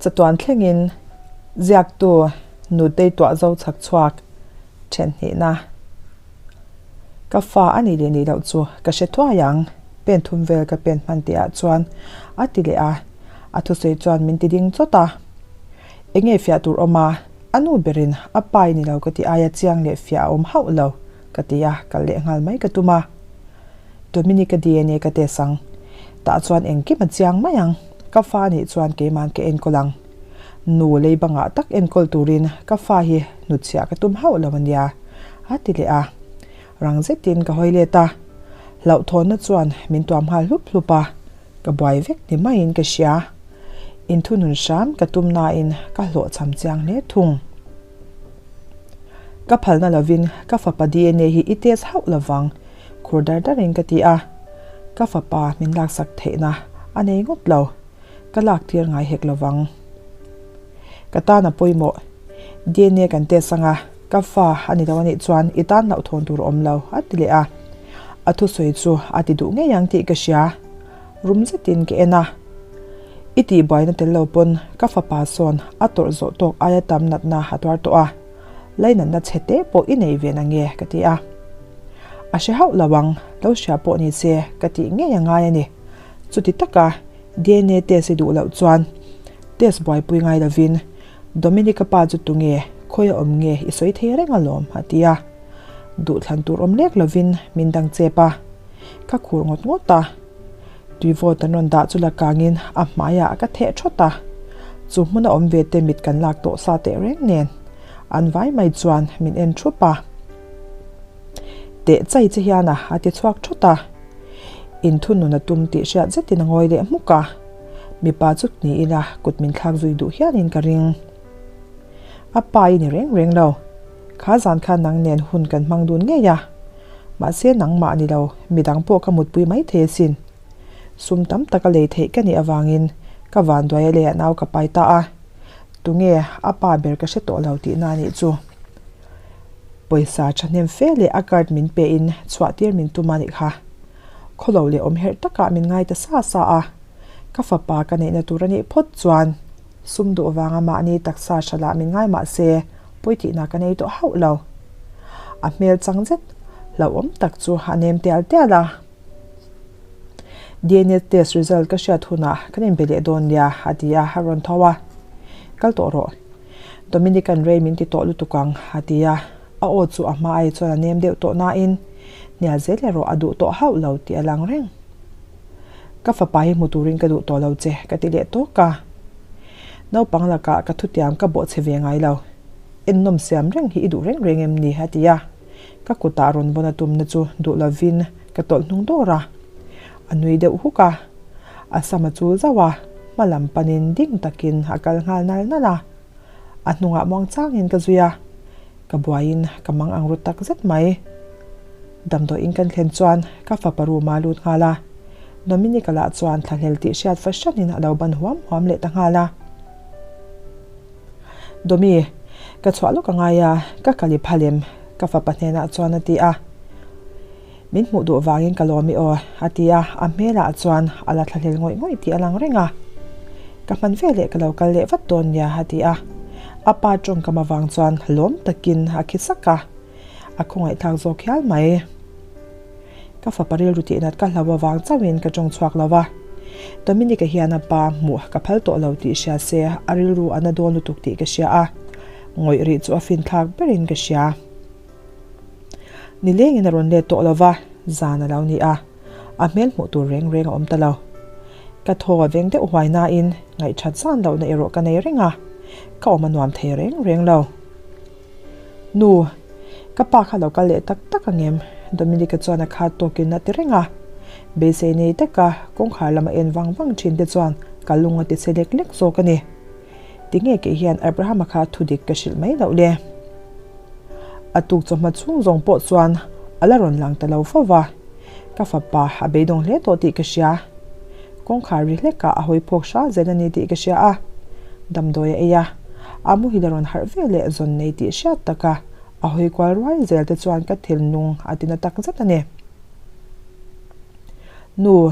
Chatuan thlengin ziaktu Nutei tuah zo chhak chhuak then hnihna. Ka fa a nih leh nih loh chu ka hre thuai ang, pen thum vel ka pen hman tih ah chuan a ti leh a, a thusawi chuan min ti ding chawt a. Enge fiah tur awm a, a nu berin a pa i ni lo ka ti aia chiang leh fiah a awm hauh lo ka ti a, kal leh nghal mai ka tum a. Dominic-a DNA ka test ang. Tah chuan engkim a chiang mai ang. Ka fa nih chuan keiman ka enkawl ang. Nu lei bangah tak enkawl turin ka fa hi hnutchhiah ka tum hauh lo a nia, a ti leh a. Rang zetin ka hawi let a. Hlauhthawnna chuan min tuam nghal hlup hlup a, ka buai vek ni maiin ka hria. Inthunun hram ka tum nain ka hlawhchham chiang hle thung. Ka phalna lovin ka fapa DNA hi i test hauh lovang, khur dar darin ka ti a. Ka fapa min laksak theihna a nei ngawt lo, ka lak tir ngai hek lovang. Ka tan a pawimawh. DNA kan test anga ka fa a ni lo anih chuan i tan hlauhthawn tur a awm lo, a ti leh a. A thusawi chu a ti duh ngei ang tih ka hria. Rum zetin ka en a. I tihbuaina tel lo pawn ka fapa sawn a tawrh zawh tawk aia tam natna a tuar tawh a, lainatna chhe te pawh i nei ve nange ka ti a. A hre hauh lo ang, lo hria pawh ni se ka tih ngei a ngai a ni. Chuti taka DNA test i duh loh chuan test buaipui ngai lovin Dominic-a pa chu tunge, khawi a awm nge i sawi thei reng alawm a ti a. Duhthlan tur awm lek lovin min dang chep a, ka khur ngawt ngawt a. Tuivawt an rawn dah chu la kangin a hmaiah ka theh thawt a, chu hmuna awm ve te mit kan lak tawh sa teh reng nen an vai mai chuan min en thup a. Teh chai che hian a a ti chhuak thawt a, inthunun a tum tih hriat zetin a ngawi leh hmuk a, mipa chu ni ila kut min thlak zui duh hianin ka ring. A pa i ni reng reng lo, kha zan khan nang nen hun kan hmang dun ngei a. Mahse nangmah ni lo, midang pawh ka mutpui mai thei asin. Sum tam taka lei theih ka nih avangin ka vanduai a leh nau ka pai ta a. Tunge a pa ber ka hre tawh lo tihna a nih chu. Pawisa thahnem fe leh a card min pe in chhuah tir min tum a nih kha. Khawlo leh awm herh takah min ngai ta sa sa a. Ka fapa ka neihna tur a nih phawt chuan sum duh vanga mahni taksa hralah min ngai mahse pawi tihna ka nei tawh hauh lo. A hmel chang zet hlauhawm tak chu a nem tial tial a. DNA test result ka hriat hunah kan inbe leh dawn nia a ti a, a rawn tho a. Kal tawh rawh. Dominican rei min ti tawh lutuk ang a ti a. A aw chu a hma ai chuan a nem deuh tawh nain hnial zel erawh a duh tawh hauh lo tih a lang reng. Ka fapa hi hmu turin ka duh tawh lo che ka ti leh tawk a. Naupang lakah ka thutiam ka bawhchhe ve ngai lo. Ennawm siam reng hi i duh reng reng em ni? a ti a. Ka kutah rawn vawn a tumna chu duh lovin ka tawlh hnung dawr a. A nui deuh huk a. A sam a chul zauh a, hma lam panin ding takin a kal nghal nal nal a. A hnungah muang changin ka zui a. Ka buaiin ka mang ang ru tak zet mai. Damdawiin kan thlen chuan ka fapa room a lut nghal a. Dominic-a lah chuan thlahlel tih hriat fahranin a lo ban huam huam leh ta nghal a. Domi, ka chhuah lawk a ngai a, ka kal i phal em? Ka fapa hnenah chuan a ti a. Min hmuh duh vangin ka lawm i aw, a ti a, a hmelah chuan a la thlahlel ngawih ngawih tih a lang reng a. Ka hman ve leh ka lo kal leh vat dawn nia, a ti a. A pa tawngkam avang chuan lawm takin a khi sak a, a khawngaihthlak zawk hial mai. Ka fapa rilru tihnat ka hlau avang chauhin ka tawng chhuak lo va. Dominic-a hian a pa hmuh ka phal tawh lo tih hria se a rilru a na dawn lutuk tih ka hria a, ngawih rih chu a finthlak berin ka hria. Nilengin a rawn let tawh lo va, zan a lo ni a, a hmel hmuh tur reng reng a awm ta lo. Ka thaw a veng deuh huai nain ngaihthat zan lohna erawh ka nei reng a, ka awm a nuam thei reng reng lo. Nu, ka pa kha lo kal leh tak tak ang em? Dominic-a chuan a khat tawkin a ti reng a. Beisei nei taka kawngkhar lama en vang vang thin te chuan ka lung a ti che lek lek zawk a ni. Tinge kei hian Abraham-a kha thudik ka hrilh mai loh le? A tuk chawhma chhung zawng pawh chuan a la rawn lang ta lo fo va. Ka fapa a beidawng hle tawh tih ka hria. Kawngkhar ri hlekah a hawi phawk hra zel a ni tih ka hria a, damdawi a ei a, a muhil a rawn harh ve leh zawn nei tih hriat taka a hawi kual ruai zel te chuan ka thil nung a ti na tak zet a ni. Nu,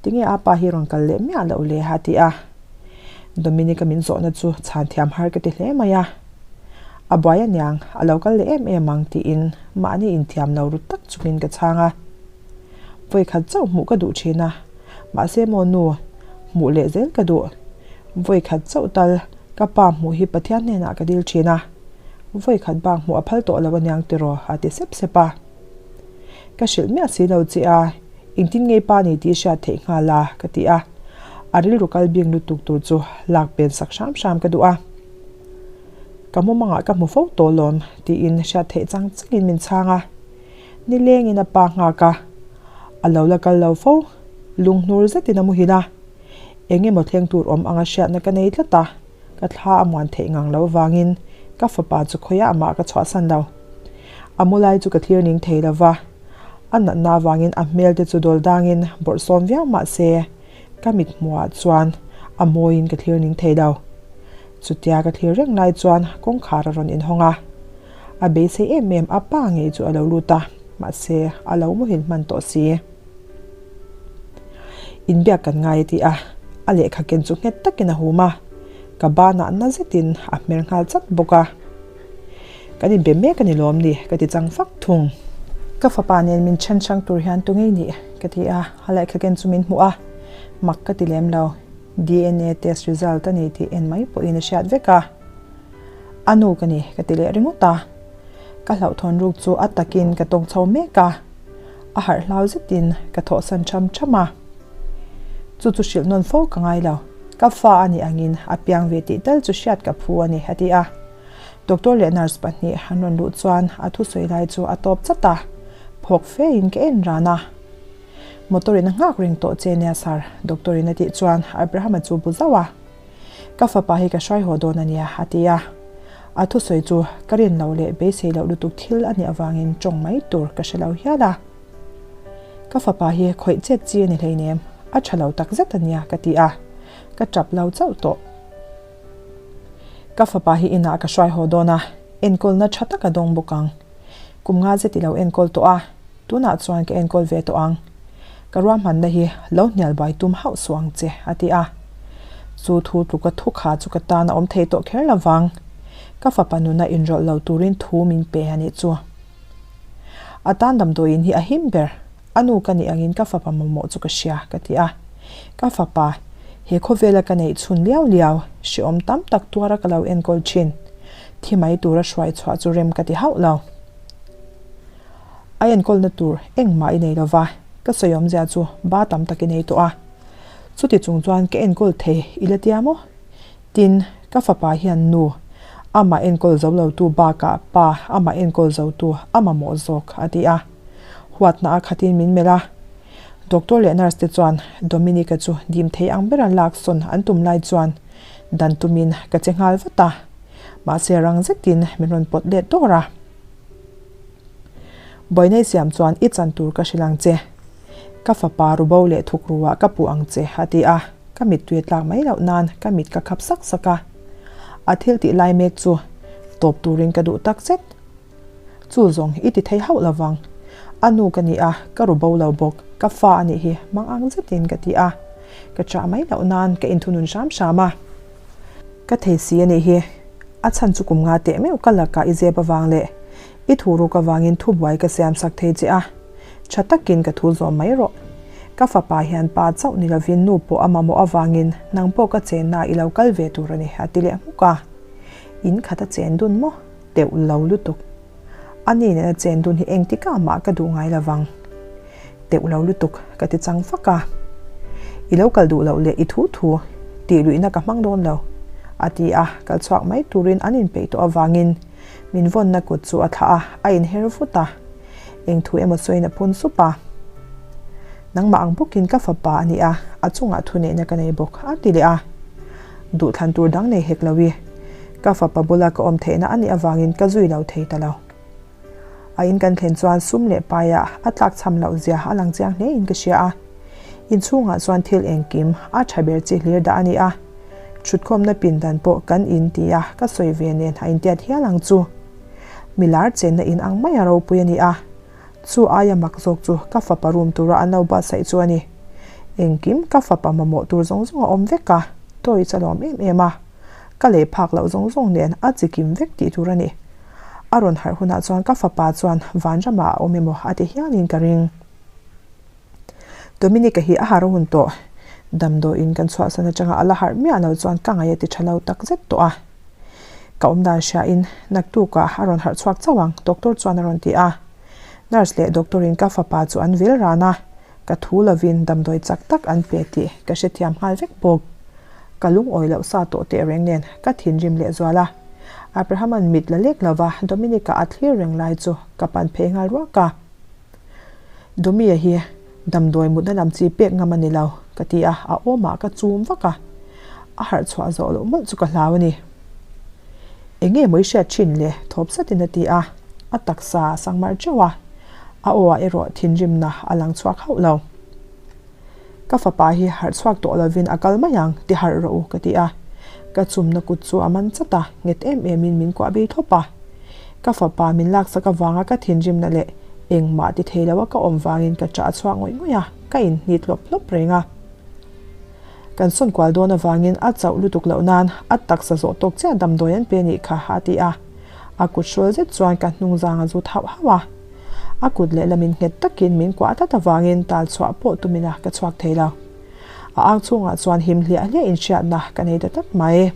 tinge a pa hi rawn kal leh miah loh le? a ti a. Dominic-a min zawhna chu chhan thiam har ka ti hle mai a. A buai aniang, a lo kal leh em em ang tiin mahni inthiam lo ru tak chungin ka chhang a. Vawikhat chauh hmuh ka duh thin a, mahse maw nu, hmuh leh zel ka duh. Vawikhat chauh tal ka pa hmuh hi Pathian hnenah ka dil thin a, vawikhat bak hmuh a phal tawh lo aniang tiraw a ti sep sep a. Ka hrilh miah si lo che a, engtin ngei pa ni tih hriat theih nghal a ka ti a, a rilru kal bing lutuk tur chu lak pen sak hram hram ka duh a. Ka mumangah ka hmu fo tawh lawm tiin hriat theih chang changin min chhang a. Nilengin a pa nghak a, a lo la kal lo fo, lunghnur zetin a muhil a. Eng emaw thleng tur awm anga hriatna ka nei tlat a, ka thla a muan theih ngang lo vangin ka fapa chu khawiah mah ka chhuahsan lo. A mu lai chu ka thlir ning thei lo va, a natna avangin a hmel te chu dawl dangin bawrhsawm viau mah se ka mit hmuhah chuan a mawiin ka thlir ning thei lo. Chutia ka thlir reng lai chuan kawngkhar a rawn inhawng a. A beisei em em a pa ngei chu a lo lut a, mahse a lo muhil hman tawh si. Inbiak kan ngai a ti a, a lehkha ken chu nghet takin a hum a, ka banah na zetin a hmer nghal chat bawk a. Kan inbe mek a ni lawm ni ka ti chang fak thung. Ka fapa nen min then hrang tur hian tu ngei nih ka ti a, a lehkha ken chu min hmuh a, mak ka ti lem lo. DNA test result a ni tih en mai pawhin a hriat vek a. A nu ka ni ka ti leh ringawt a, ka hlauhthawn ruk chu a takin ka tawng chho mek a, a harh hlau zetin ka thawhsan tham tham a. Chu chu hrilh nawn fo ka ngai lo, ka fa a nih angin a piang ve tih tal chu hriat ka phu a ni a ti a. Doctor leh nurse pahnih an rawn luh chuan a thusawi lai chu a tawp chat a, phawk fe in ka en ran a. Motor in a nghak reng tawh che nia sir, doctor in a tih chuan Abraham-a chu bu zauh a. Ka fapa hi ka hruai haw dawn a nia, a ti a. A thusawi chu ka rin loh leh beisei loh lutuk thil a nih avangin tawng mai tur ka hre lo hial a. Ka fapa hi khawih chet chi a ni hleinem, a tha lo tak zet a nia, ka ti a. Ka tap lo chauh tawh. Ka fapa hi inah ka hruai haw dawn a, enkawlna tha tak a dawng bawk ang. Kum nga zet i lo enkawl tawh a. Tunah chuan ka enkawl ve tawh ang. Ka ruahmanna hi lo hnial buai tum hauh suh ang che, a ti a. Chu thu tluka thu kha chu ka tan a awm thei tawh kher lovang. Ka fapa nuna inrawlh lo turin thu min pe a nih chu. A tan damdawiin hi a him ber. A nu ka nih angin ka fapa mamawh chu ka hria, ka ti a. Ka fapa, he khawvela ka neih chhun liau liau, hrehawm tam tak tuara ka lo enkawl thin. Thi mai tura hruai chhuah chu rem ka ti hauh lo. A enkawlna tur engmah i nei lo va, ka sawi awmzia chu ba tam tak i nei tawh a. Chuti chung chuan ka enkawl thei i la tia maw? Tin, ka fapa hian nu, amah enkawl zo lotu bakah pa amah enkawl zotu a mamawh zawk, a ti a. Huatna a khatin min melh a. Doctor leh nurse te chuan Dominic-a chu dim thei ang bera lak sawn an tum lai chuan dan tumin ka che nghal vat a. Mahse rang zetin min rawn pawt let dawr a. Buainei siam chuan i chan tur ka hrilh ang che. Ka fapa rubo leh thukruah ka puh ang che, a ti a. Ka mittui a tlak mai loh nan ka mit ka khap sak sak a. A thil tih lai mek chu tawp turin ka duh tak zet. Chu zawng i ti thei hauh lovang. A nu ka ni a, ka rubo lo bawk. Ka fa a nih hi mang ang zetin ka ti a. Ka chah mai loh nan ka inthunun hram hram a. Ka thei si a nih hi. A chhan chu kum nga teh meuh ka lakah i zep avang leh i thu ruk avangin thubuai ka siam sak thei che a. Tha takin ka thu zawm mai rawh. Ka fapa hian pa chauh ni lovin nu pawh a mamawh avangin nang pawh ka chenna i lo kal ve tur a ni, a ti leh hmuk a. In khat a chen dun maw? Teuh lo lutuk. A ni nena chen dun hi engtikah mah ka duh ngai lovang. Teuh lo lutuk ka ti chang fak a. I lo kal duh loh leh i thu thu tih luihna ka hmang dawn lo, a ti a, kal chhuak mai turin an inpeih tawh avangin min vawnna kut chu a thlah a, a inher vut a. Eng thu emaw sawiin a phun sup a. Nangmah ang bawkin ka fapa a ni a, a chungah thuneihna ka nei bawk, a ti leh a. Duhthlan tur dang nei hek lo i, ka fapa bula ka awm theihna a nih avangin ka zui lo thei ta lo. A in kan thlen chuan sum leh paiah a tlak chham loh zia a lang chiang hle in ka hria a. Inchhungah chuan thil engkim a tha ber chi hlir dah a ni a. Thutkhawmna pindan pawh kan in ti a, ka sawi ve nen a intiat hial ang chu. Milar chenna in ang mai a ropui a ni a. Chu aia mak zawk chu ka fapa room tura an lo buatsaih chu a ni. Engkim ka fapa mamawh tur zawng zawng a awm vek a. Toys a lawm em em a, ka lei phak loh zawng zawng nen a chikim vek tih tur a ni. A rawn harh hunah chuan ka fapa chuan vanramah a awm emaw a ti hialin ka ring. Dominic-a hi a harh hun tawh. Damdawiin kan chhuahsan atanga a la harh miah lo chuan ka ngaih a ti tha lo tak zet tawh a. Ka awmdan hriain naktukah a rawn harh chhuak chauh ang, doctor chuan a rawn ti a. Nurse leh doctor-in ka fapa chu an vil ran a, ka thu lovin damdawi chak tak an pe tih ka hrethiam nghal vek bawk. Ka lungawi loh sa tawh teh reng nen ka thinrim lehzual a. Abraham-a'n mit la lek lova Dominic-a a thlir reng lai chu ka pan phei nghal ruak a. Domia hi damdawi mutna lam chi pek ngam a ni lo, ka ti a, a awmah ka chum vak a, a harh chhuah zawh loh mawlh chu ka hlau a ni. Eng nge maw i hriat thin le? thawp zatin a ti a, a taksa a sang mar teuh a, a aw ah erawh thinrimna a lang chhuak hauh lo. Ka fapa hi harh chhuak tawh lovin a kal mai ang, ti harh rawh u, ka ti a. Ka chumna kut chu a man chat a, nghet em emin min kuah bei thlawp a. Ka fapa min laksak avanga ka thinrimna leh engmah ti thei loa ka awm vangin ka ṭah chhuak ngawih ngawih a, ka inhnit hlawp hlawp reng a. Kan sawn kual dawn avangin a chauh lutuk loh nan a taksa zawh tawk chiah damdawi an pe nih kha, a ti a. A kut hrual zet chuan ka hnungzang a zut hauh hauh a. A kut lehlamin nghet takin min kuah tlat avangin tal chhuah pawh tumina ka chhuak thei lo. A ang chhungah chuan him hliah hliah inhriatna ka nei ta tlat mai.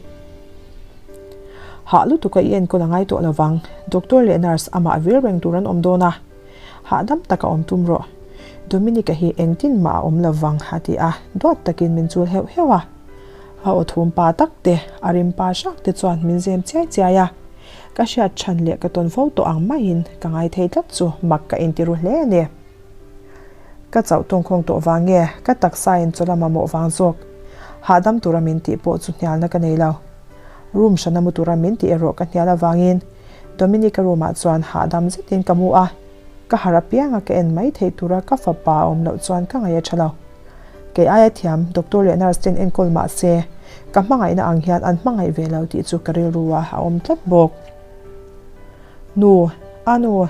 Hah lutuka i enkawl a ngai tawh lovang, doctor leh nurse amah vil reng tur an awm dawn a, hahdam taka awm tum rawh. Dominic-a hi engtin mah a awm lovang a ti a, duat takin min chul heuh heuh a. A aw thum pa tak te, a rim pa hrak te chuan min zem chiai chiai a. Ka hriat chhan leh ka tawn fo tawh ang maiin ka ngai thei tlat chu mak ka inti ru hle a ni. Ka chauh tawngkhawng tawh vang nge ka taksa in chaw la mamawh vang zawk? Hahdam tura min tih pawh chu hnialna ka nei lo. Room hrana mu tura min tih erawh ka hnial avangin Dominic-a room ah chuan hahdam zetin ka mu a, ka harh apianga ka en mai theih tura ka fapa a awm loh chuan ka ngaih a tha lo. Kei aia thiam doctor leh nurse ten enkawl mah se ka hmangaihna ang hian an hmangaih ve lo tih chu ka rilru ah a awm tlat bawk. Nu, a nu,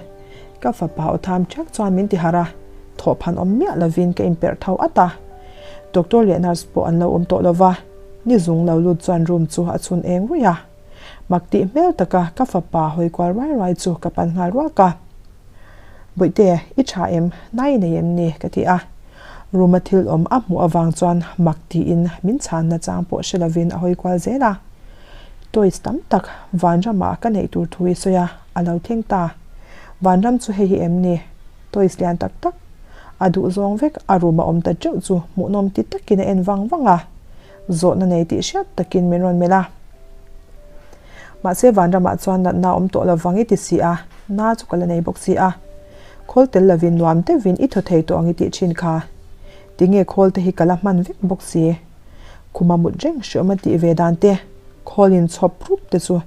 ka fapa aw tham ṭhak chuan min ti harh a, thawhphan awm miah lovin ka inperh tho at a. Doctor leh nurse pawh an lo awm tawh lova, ni zung lo lut chuan room chu a chhun eng ruih a. Mak tih hmel taka ka fapa hawi kual ruai ruai chu ka pan nghal ruak a. Bawihte, i ṭha em? Nai i nei em ni? ka ti a. Room a thil awm a hmuh avang chuan mak tiin min chhanna chang pawh hre lovin a hawi kual zel a. Toys tam tak vanramah ka neih tur thu i sawi a, a lo thleng ta. Vanram chu hei hi em ni? Toys lian tak tak, a duh zawng vek a room a awm ta teuh chu hmuhnawm ti takin a en vang vang a, zawhna nei tih hriat takin min rawn melh a. Mahse vanramah chuan natna a awm tawh lo vang i ti si a, na chu ka la nei bawk si a. Khawl tel lovin nuam deuhin i thaw thei tawh ang i tih thin kha. Tinge khawl te hi ka la hman vek bawk si. Khuma mut reng hreawm a tih ve dan te, khawl in chhawp rup te chu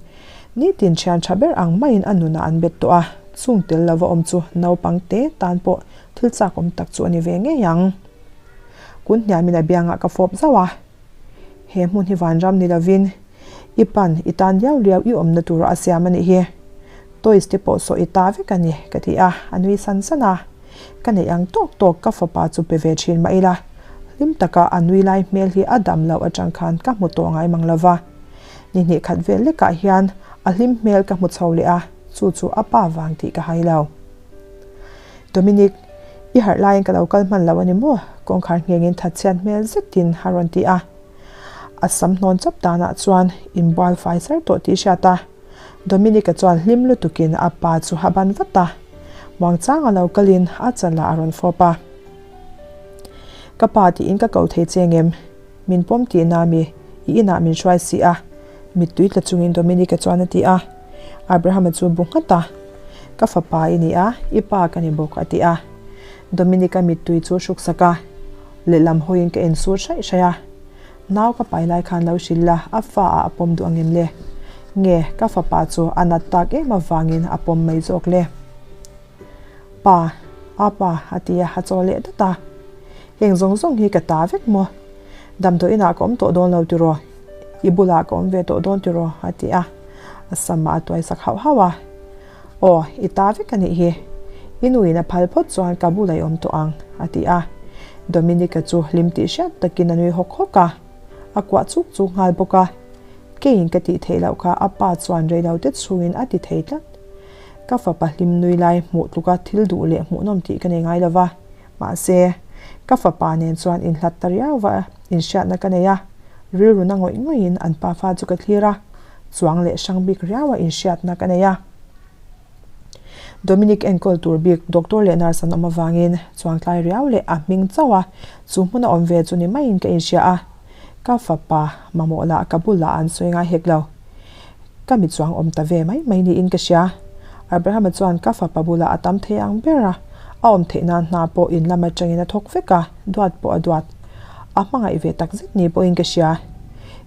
nitin thian tha ber ang maiin a nunah an bet tawh a, chung tel lova awm chu naupang te tan pawh thil chak awm tak chu a ni ve ngei ang. Kun hniamin a biangah ka fawp zauh a, He hmun hi vanram ni lovin i pan i tan liau liau i awmna tura a siam a nih hi. Toys te pawh saw i ta vek a ni, ka ti a, a nui san san a. Ka neih ang tawk tawk ka fapa chu pe ve thin mah ila, hlim taka a nui lai hmel hi a dam loh atang khan ka hmu tawh ngai mang lova. Ni hnih khat vel lekah hian a hlim hmel ka hmu chho leh a, chu chu a pa vang tih ka hai lo. Dominic, i harh laiin ka lo kal hman lo a ni maw? Kawngkhar nghengin thatchhiat hmel zetin a rawn ti a. A sam hnawn chawp danah chuan inbual fai sar tawh tih hriat a. Dominic-a chuan hlim lutukin a pa chu a ban vat a, muangchang a lo kalin a chalah a rawn fawp a. Ka pa tiin ka ko thei che ngem, min pawm tihna mi, i inah min hruai si a, mittui tla chungin Dominic-a chuan a ti a. Abraham-a chu bu nghat a, Ka fapa i ni a, i pa ka ni bawk a ti a. Dominic-a mittui chu hruksak a, lehlam hawiin ka insut hraih hraih a. Nau ka pai lai khan lo hrilh la, a fa ah a pawm duh angem le? Nge, ka fapa chu a nat tak em avangin a pawm mai zawk le? Pa, a pa, a ti a, a chaw leh dat a. Heng zawng zawng hi ka ta vek maw? Damdawi inah ka awm tawh dawn lo tiraw? I bulah ka awm ve tawh dawn tiraw? a ti a, a samah a tuai sak hauh hauh a. Aw, i ta vek a nih hi. I nuin a phal phawt chuan ka bulah i awm tawh ang, a ti a. Dominic-a chu hlim tih hriat takin a nui hawk hawk a. A kuah chuk chuk nghal bawk a. Keiin ka tih theih loh kha a pa chuan reilote chhungin a ti thei tlat. Ka fapa hlim nui lai hmuh tluka thil duh leh hmuhnawm tih ka nei ngai lo va. Mahse, ka fapa nen chuan inhlat ta riau va inhriatna ka nei a, rilru na ngawih ngawihin an pafa chu ka thlir a, chuang leh hrang bik riaua inhriatna ka nei a. Dominic enkawl tur bik doctor leh nurse an awm avangin chuangtlai riau leh a hming chauh a, chu hmuna awm ve chu ni maiin ka inhria a. Ka fapa mamawh lah ka bulah an sawi ngai hek lo. Ka mi chuang awm ta ve mai mai niin ka hria. Abrahama chuan ka fapa bulah a tam thei ang ber a, a awm theih nan hna pawh in lam atangin a thawk vek a, duat pawh a duat. A hmangaih ve tak zet ni pawhin ka hria.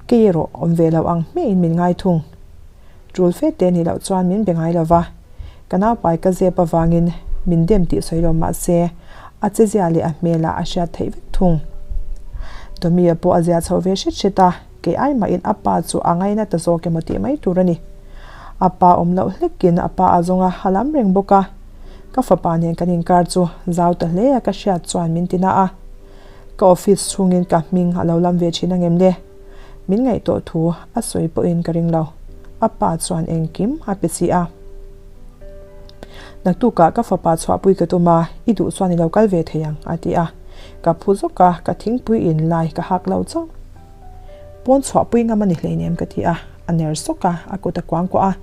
Kei erawh awm ve lo ang hmeiin min ngai thung. Tul fe te nih loh chuan min be ngai lo va, ka naupai ka zep avangin min dem tih sawi lo mah se a chezia leh a hmelah a hriat theih vek thung. Tommy-a pawh a zia chho ve hret hret a, kei ai mahin a pa chu a ngaina ta zawk emaw tih mai tur a ni. A pa awm loh hlekin a pa a zawng a, a lam reng bawk a. Ka fapa nen kan inkar chu zau ta hle a ka hriat chuan min ti na a. Ka office chhungin ka hming a lo lam ve thin angem le? Min ngaihtuah thu a sawi pawhin ka ring lo. A pa chuan engkim a pe si a. Naktukah ka fapa chhuahpui ka tum a, i duh chuan i lo kal ve thei ang, a ti a. Ka phu zawk a, ka thingpui in lai ka hak lo chauh. Pawn chhuahpui ngam a ni hleinem ka ti a, a ner sawk a, a kut a kuang kuah a.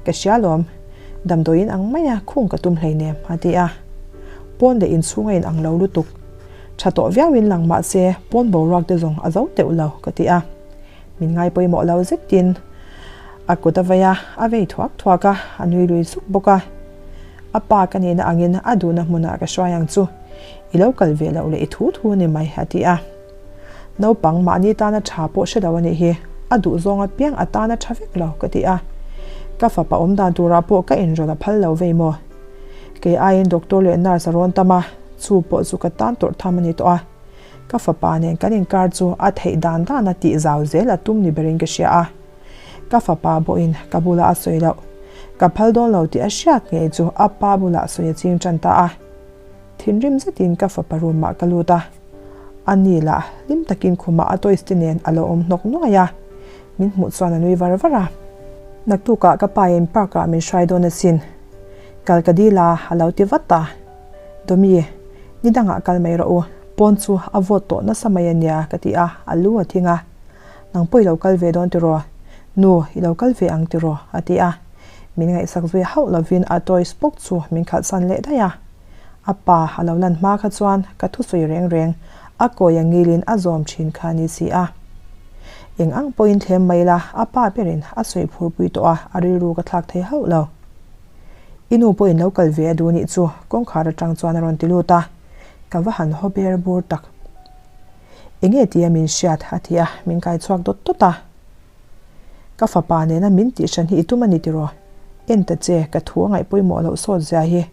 Ka hria lawm, damdawiin ang maia khung ka tum hleinem, a ti a. Pawn leh inchhung a inang lo lutuk. Tha tawh viauin lang mah se pawn boruak te zawng a zo teuh lo ka ti a. Min ngai pawimawh lo zetin a kut a vei a, a vei thuak thuak a, a nui lui suk bawk a. A pa ka nihna angin a duhna hmunah ka hruai ang chu, i lo kal ve loh leh i thu thu a ni mai a ti a. Naupang mahni tana tha pawh hre lo a nih hi, a duh zawng apiang a tana tha vek lo ka ti a. Ka fapa awm dan turah pawh ka inrawlh a phal lo vei maw? Kei aiin doctor leh nurse a rawn tam a. Chu pawh chu ka tan tawrh tham a ni tawh a, ka fapa nen kan inkar chu a theih dan dan a tih zau zel a tum ni berin ka hria a. Ka fapa pawhin ka bula a sawi loh, ka phal dawn lo tih a hriat ngei chu a pa bulah sawi a ching tan ta a. Thinrim zetin ka fapa room ah ka lut a, a ni lah hlim takin khumah a toys te nen a lo awm hnawk nuai a, min hmuh chuan a nui var var a. Naktukah ka pa in park ah min hruai dawn asin, kal ka dil a a lo ti vat a. Tommy, ni dangah kal mai rawh u, pawn chu a vawt tawh nasa mai a nia ka ti a, a lu a thing a. Nang pawh i lo kal ve dawn tiraw? Nu, i lo kal ve ang tiraw? a ti a. Min ngaihsak zui hauh lovin a toys bawk chu min khalhsan leh daih a. A pa a lo lan hma kha chuan ka thusawi reng reng a kawi a ngilin a zawm thin kha a ni si a. Eng ang pawhin thlem mai la, a pa berin a sawi phurpui tawh a, a rilru ka thlak thei hauh lo. I nu pawhin lo kal ve a duh nih chu kawngkhar atang chuan a rawn ti lut a, ka va han haw ber bur tak. Enge tia min hriat a ti a, min kai chhuak dawt dawt a. Ka fapa nena min tih hran hi i tum a ni tiraw? En ta che, ka thu a ngaih pawimawh loh sawt zia hi.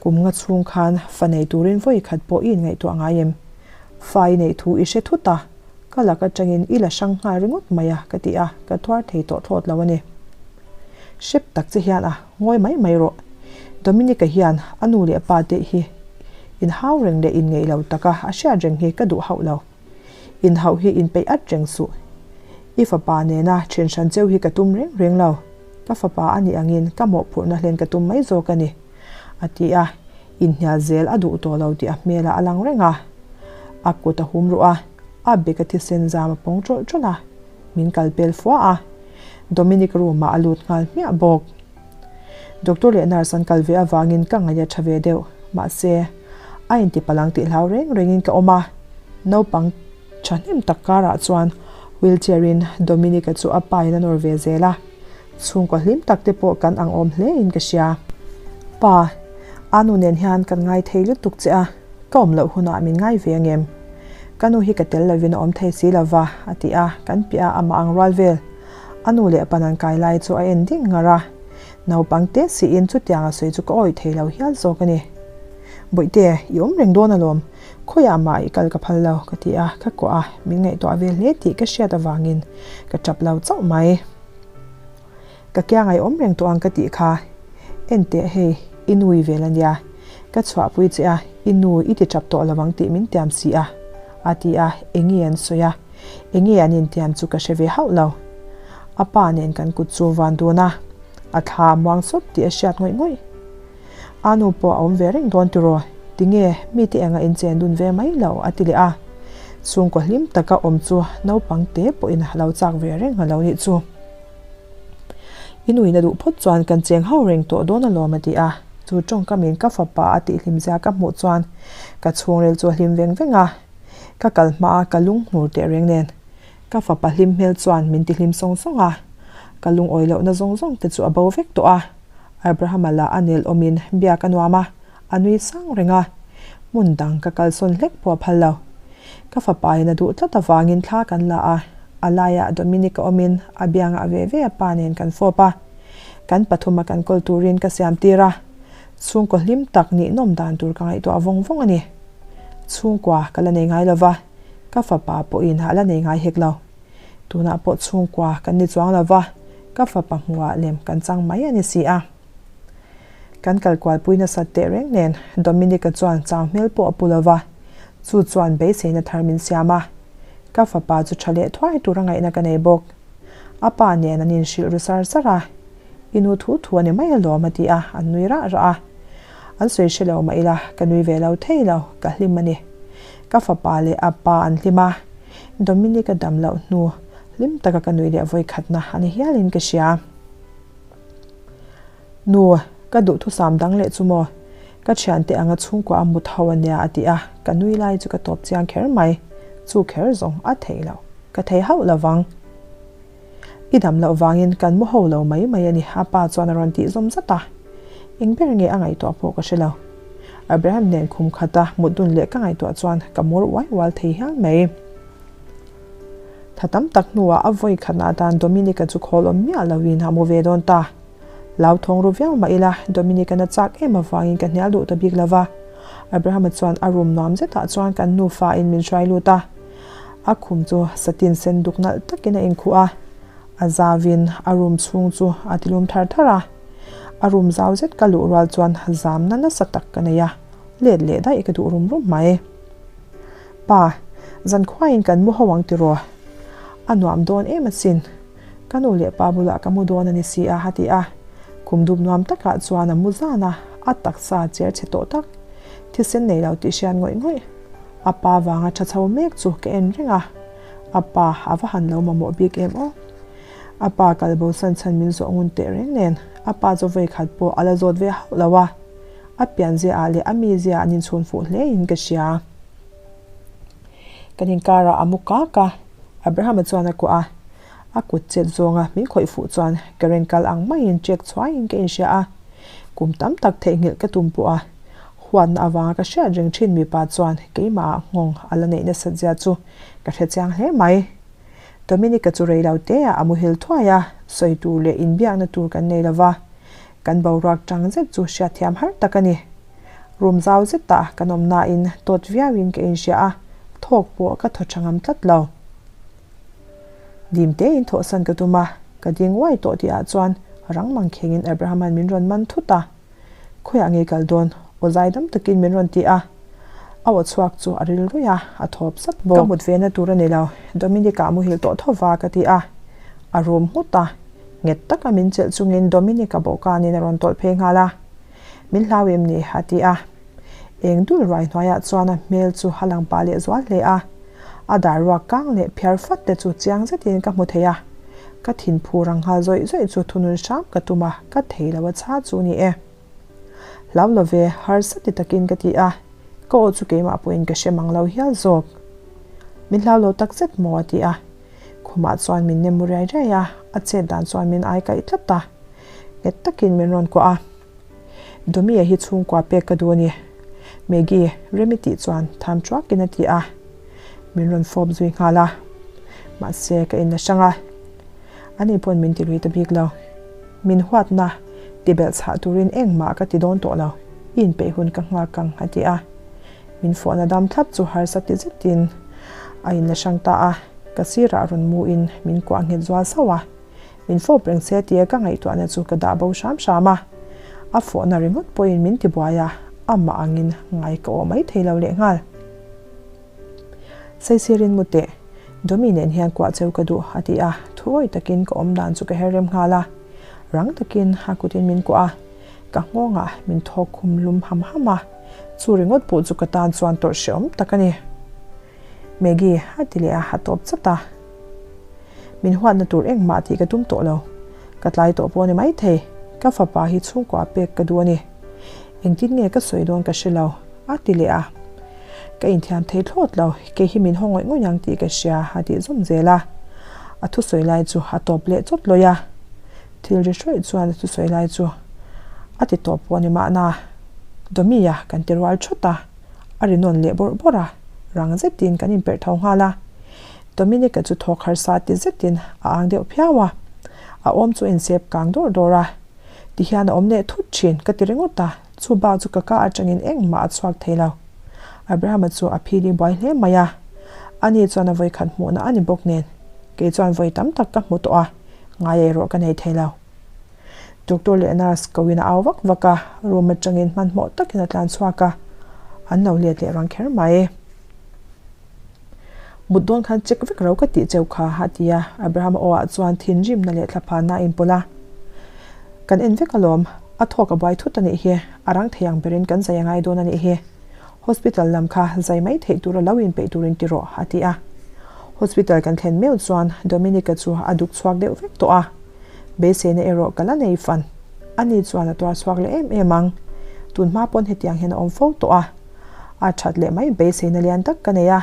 Kum nga chhung khan fa nei turin vawi khat pawh i inngaihtuah ngai em? Fa i neih thu i hre thut a, ka lak atangin i la hrang nghal ringawt mai a ka ti a, ka thuar thei tawh thlawt lo a ni. Hrep tak che hian a ngawi mai mai rawh. Dominic-a hian a nu leh pa te hi inhau reng leh inngeih lo taka a hriat reng hi ka duh hauh lo. Inhauh hi inpeih at reng suh. I fapa nena then hran cheu hi ka tum reng reng lo. Ka fapa a nih angin ka mawhphurhna hlen ka tum mai zawk a ni, a ti a. Inhnial zel a duh tawh lo tih a hmelah a lang reng a. A kut a hum ruh a, a bek a thisen zam a pawng tawlh tawlh a. Min kal pel fua a, Dominic room ah a lut nghal hmiah bawk. Doctor leh nurse an kal ve avangin ka ngaih a tha ve deuh, mahse a inti palang tih hlau reng rengin ka awm a, naupang thahnem tak karah chuan wheelchair in Dominic-a chu a pa in a nawr ve zel a, chhungkaw hlim tak te pawh kan ang awm hle in ka hria. Pa, a nu nen hian kan ngai thei lutuk che a. Ka awm loh hunah min ngai ve angem? Ka nu hi ka tel lovin a awm thei si lova, a ti a, kan piah a amah ang rual vel. A nu leh pan an kai lai chu a en ding ngar a. Naupang te siin chutiang a sawi chu ka awih thei lo hial zawk a ni. Bawihte, i awm reng dawn alawm, khawiah mah i kal ka phal lo, ka ti a, ka kuah a, min ngaihtuah ve hle tih ka hriat avangin ka tap lo chauh mai. Ka kiang ai awm reng tawh ang ka tih kha. Enteh hei, i nu i vel a nia. Ka chhuahpui che a, i nu i ti tap tawh lo ang tih min tiam si a, a ti a, eng nge an sawi a? Enge an intiam chu ka hre ve hauh lo. A pa nen kan kut chu van dun a, a thla a muang sawp tih a hriat ngawih ngawih. A nu pawh a awm ve reng dawn tiraw? Tinge mite enga inchen dun ve mai lo? a ti leh a. Chhungkaw hlim taka awm chu naupang te pawhin a lo chak ve reng a lo nih chu. I nuin a duh phawt chuan kan cheng ho reng tawh dawn alawm a ti a. Chu tawngkamin ka fapa a tihhlim zia ka hmuh chuan ka chhungril chu a hlim veng veng a. Ka kal hmaa ka lung hmur teh reng nen ka fapa hlim hmel chuan min tihlim sawng sawng a. Ka lungawi lohna zawng zawng te chu a bo vek tawh a. Abraham-a lah a nel awmin biak a nuam a, a nui sang reng a. Hmun dang ka kalsawn hlek pawh a phal lo. Ka fapain a duh tlat avangin thla kan la a, a laiah Dominic-a awmin a biangah ve ve a pa nen kan fawp a. Kan pathuma kan kawl turin ka siam tir a, chhungkaw hlim tak nih nawm dan tur ka ngaihtuah vawng vawng a ni. Chhungkua ka la nei ngai lo va, ka fapa pawhin a la nei ngai hek lo. Tunah pawh chhungkua kan ni chuang lo va, ka fapa hmuhah lem kan chang mai a ni si a. Kan kal kualpui nasat teh reng nen Dominic-a chuan chau hmel pawh a pu lo va, chu chuan beiseina thar min siam a. Ka fapa chu tha leh thuai tura ngaihna ka nei bawk. A pa nen an inhrilh ru sar sar a, I nu thu thu a ni mai alawm a ti a, an nui rah rah a. An sawi hre lo mah ila ka nui ve lo thei lo, ka hlim a ni. Ka fapa leh a pa an hlim a, Dominic-a dam loh hnu hlim taka ka nui leh vawikhatna a ni hialin ka hria. Nu, ka duhthusam dang leh chu maw? Ka thiante anga chhungkua a mut ho ania a ti a, ka nui lai chu ka tawp chiang kher mai. Chu kher zawng a thei lo, ka thei hauh lo vang. I dam loh vangin kan mu ho lo mai mai a ni, a pa chuan a rawn tih zawm zat a. Eng ber nge a ngaihtuah pawh ka hre lo. Abraham nen khum khata mut dun leh ka ngaihtuah chuan ka mur uai ual thei hial mai. Tha tam tak hnuah a vawi khatna atan Dominic-a chu khawl awm miah loin a mu ve dawn ta. Hlauthawng ru viau mah ila Dominic-a na chak em avangin ka hnial duh ta bik lo va. Abraham-a chuan a room nuam zetah chuan kan nufa-in min hruai lut a. A khum chu satin sen duk nalh takin a inkhuh a, a zauvin a room chhung chu a tilum thar thar a. A room zau zet ka luh rual chuan zamna nasa tak ka nei a, let leh daih ka duh rum rum mai. Pa, zankhuaiin kan mu ho ang tiraw? A nuam dawn em asin. Ka nu leh pa bulah ka mu dawn a ni si a, a ti a. Khum dup nuam takah chuan a mu zan a, a taksa cher chhe tawh tak. Thisen nei lo tih hriat ngawih ngawih. A pa vanga tha chho mek chu ka en reng a, a pa a va han lo mamawh bik em aw. A pa kal bo san chhan min zawh ngun teh reng nen a pa chu vawi khat pawh a la zawt ve hauh lo a, a pianzia ah leh a mizia an inchhun fuh hle in ka hria. Kan inkarah a mu kak a, Abraham-a chuan a kuah a, a kut chet zawnga min khawih fuh chuan ka ren kal ang maiin ṭek chhuaiin ka inhria a, kum tam tak theihnghilh ka tum pawh a, huatna avanga ka hriat reng ṭhin mipa chuan keimahah nghawng a la neih nasat zia chu ka hre chiang hle mai. Dominic-a chu rei lo te ah a muhil thuai a, sawi tur leh inbiakna tur kan nei lo va, kan boruak ṭang zet chu hriatthiam har tak a ni. Room zau zetah kan awm nain tawt viauin ka inhria a, thawk pawh ka thaw ṭha ngam tlat lo. Dim tein thawhsan ka tum a, ka ding uai tawh tihah chuan rang mang khengin Abraham-a'n min rawn man thut a. Khawiah nge kal dawn? Aw zaidam takin min rawn ti a. A aw chhuak chu a ril ruih a, a thawp sat bawk. Ka mut vena tur a ni lo, Dominic-a muhil tawh tho va ka ti a. A rum nghut a, nghet taka min chelh chungin Dominic-a bawhkanin a rawn tawlh phei nghal a. Min hlau em ni? a ti a. Eng dul ruai hnuaiah chuan a hmel chu a lang pah leh zual hle a. A dar ruak kang leh phiar fat te chu chiang zetin ka hmu thei a. Ka thin phu rang nghal zawih zawih chu thunun hram ka tum a, ka thei lo a chha chu ni e. Hlau lo ve, harsa ti takin ka ti a, ka aw chu keimah pawhin ka hre mang lo hial zawk. Min hlau lo tak zet maw a ti a. Khumah chuan min nem mu riai riai a, a chet dan chuan min ai kaih tlat a. Nghet takin min rawn kuah a. Domia hi chhungkua pek ka duh a ni. Maggie, Remi tih chuan tham thuakin a ti a. Min rawn fawp zui nghal a. Mahse, ka inla hrang a. Ani pawn min ti lui ta bik lo. Min huatna ti belh chhah turin engmah ka ti dawn tawh lo. I inpeih hun ka nghak ang, a ti a. Min fawhna dam thlap chu harsa ti zetin a inla hrang ta a. Ka sirah rawn muin min kuah nghet zual sauh a. Min fawp reng se tia ka ngaihtuahna chu ka dah bo hram hram a, a fawhna ringawt pawhin min tibuai a, amah angin ngai ka awh mai thei lo lehnghal. Saisirin mu teh, Domi nen hian kuah cheu ka duh, a ti a, thuawi takin ka awm dan chu ka her rem nghal a. Rang takin a kutin min kuah a, ka nghawngah min thawk khum lum ham ham a, chu ringawt pawh chu ka tan chuan tawrh hrehawm tak a ni. Maggie, a ti leh a, a tawp chat a. Min huatna tur engmah tih ka tum tawh lo. Ka tlai tawh pawh a ni maithei. Ka fapa hi chhungkua pek ka duh a ni. Engtin nge ka sawi dawn ka hre lo, a ti leh a. Ka inthiam thei thlawt lo, kei hi min haw ngawih ngawih ang tih ka hria, a tih zawm zel a. A thusawi lai chu a tawp leh chawt lawih a. Thil ri hrawih chuan a thusawi lai chu a ti tawp pawh a ni mahna. Dawmi-a kan ti rual thawt a, a ri nawn leh bawrh bawrh a, rang zetin kan inperh tho nghal a. Dominic-a chu thawk harsa ti zetin a ang deuh phiau a, a awm chu a insep kang dawrh dawrh a. Tihian a awm leh thut thin ka ti ringawt a, chu bak chu ka ka atangin engmah a chhuak thei lo. Abraham-a chu a phili buai hle mai a, ani chuan a vawikhat hmuhna a ni bawk nen, kei chuan vawi tam tak ka hmu tawh a, ngai erawh ka nei thei lo. Doctor leh nurse ko in a au vak vak a, room atangin hmanhmawh takin a tlan chhuak a, an lo let leh rang kher mai. Mut dawn khan check vek ro ka tih cheu kha, a ti a. Abraham aw ah chuan thinrimna leh thlaphanna a inpawlh a. Kan en vek alawm, a thawk a buai thut a nih hi, a rang thei ang berin kan zai a ngai dawn a nih hi. Hospital lam kha zai mai theih tura lo inpeih turin ti rawh, a ti a. Hospital kan thlen meuh chuan Dominic-a chu a duk chhuak deuh vek tawh a. Beiseina erawh ka la nei fan. Ani chuan a tuar chhuak leh em em ang. Tun hma pawn hetiang hian a awm fo tawh a. A that leh mai beiseina lian tak ka nei a,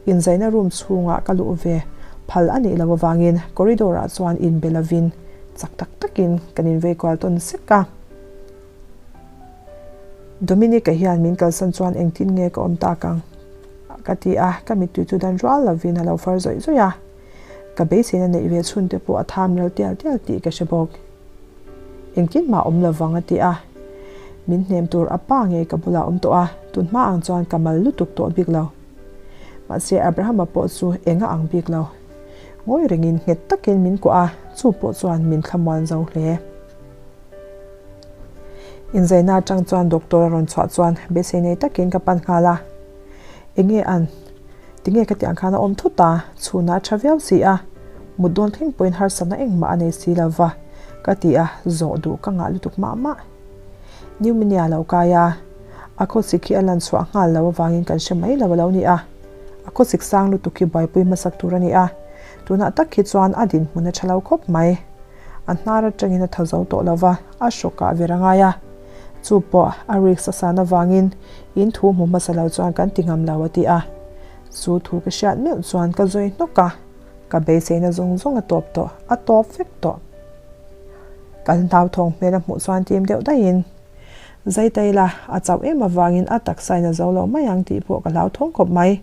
inzaina room chhungah ka luh ve phal a nih loh avangin corridor ah chuan inbe lovin chak tak takin kan invei kual tawn sek a. Dominic-a hian min kalsan chuan engtin nge ka awm tak ang? ka ti a, ka mittui chu dan rual lovin a lo far zawih zawih a. Ka beiseina neih ve chhun te pawh a tham ral tial tial tih ka hre bawk. Engtin mah awm lovang a ti a. Min hnem tur a pa ngei ka bulah awm tawh a, tun hma ang chuan ka mal lutuk tawh bik lo. Mahse Abraham-a pawh chu eng a ang bik lo. Ngawi rengin nghet takin min kuah a, chu pawh chuan min thlamuan zo hle. Inzaina atang chuan doctor a rawn chhuah chuan beisei nei takin ka pan nghal a. Enge an? Tinge ka tih ang khan a awm thut a, chhunah a tha viau si a, mut dawn thleng pawhin harsatna engmah a nei si lo va, ka ti a, zawh duh ka ngah lutuk mah mah. Pneumonia lo kai a, a khawsik hi a lan chhuah nghal lo avangin kan hre mai lo a lo ni a, a khawsik sang lutuk hi buaipui hmasak tur a ni a, tunah tak hi chuan a dinhmun a tha lo khawp mai. A hnar atangin a tha zo tawh lo va, a hrawkah ver a ngai a. Chu pawh a risk a san avangin in thu hmu hmasa lo chuan kan ti ngam lo a ti a. Chu thu ka hriat meuh chuan ka zawi hnawk a, ka beiseina zawng zawng a tawp tawh, a tawp vek tawh. Kan hlauthawng hmel a hmuh chuan tim deuh daihin, Zai ta ila, a chauh em avangin a taksa in a zo lo mai ang tih pawh ka hlauthawng khawp mai.